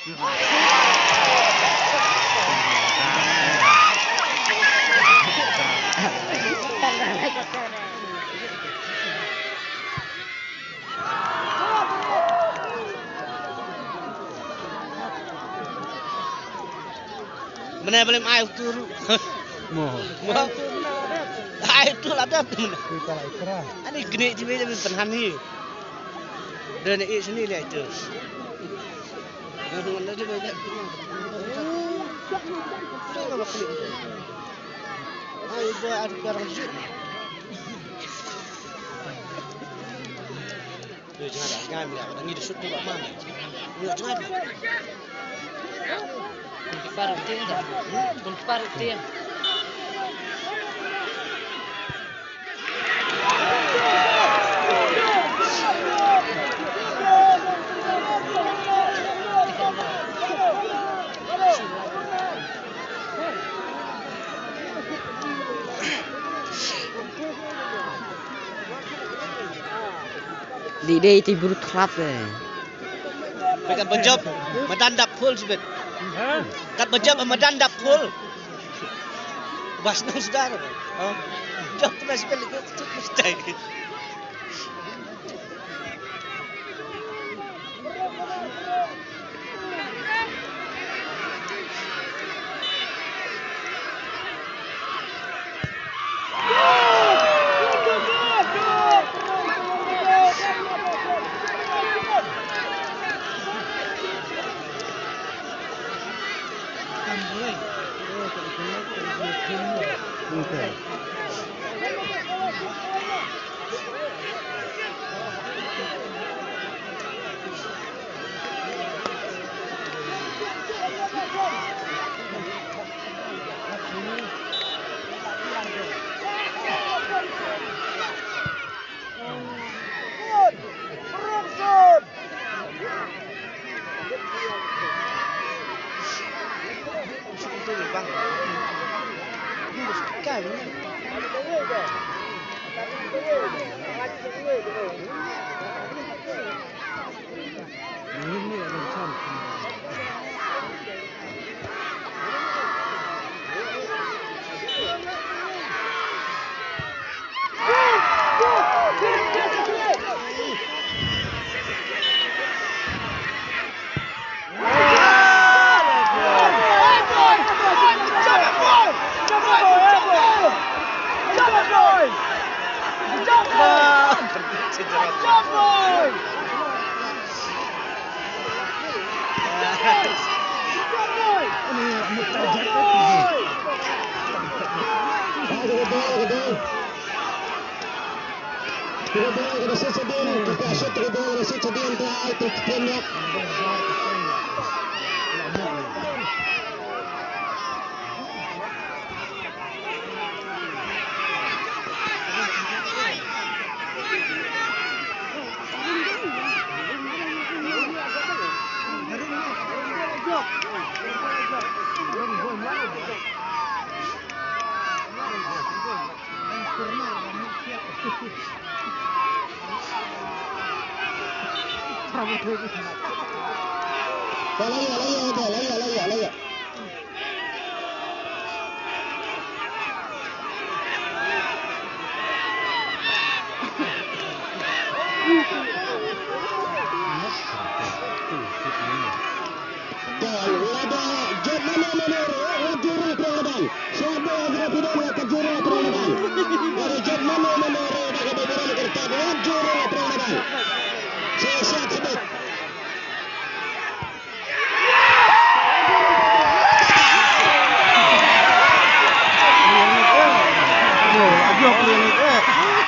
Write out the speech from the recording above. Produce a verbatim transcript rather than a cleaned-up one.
Mane balem ai utu ru. Mo. Mo. Ai utu la dat mane. Ani kene ti me jamin penhan hi. Dan e sini le itu. Ai boy, ada orang jut. Ngi da sut tu ba man. Ngi da jngai. Kun ki paru tiang da. Kun ki paru tiang. Dei dei te brut khlap eh. Kat ba jop madan dap full sibet. Kat ba jop madan dap full. Bas nang sudah. Jop tu masih balik tu mesti.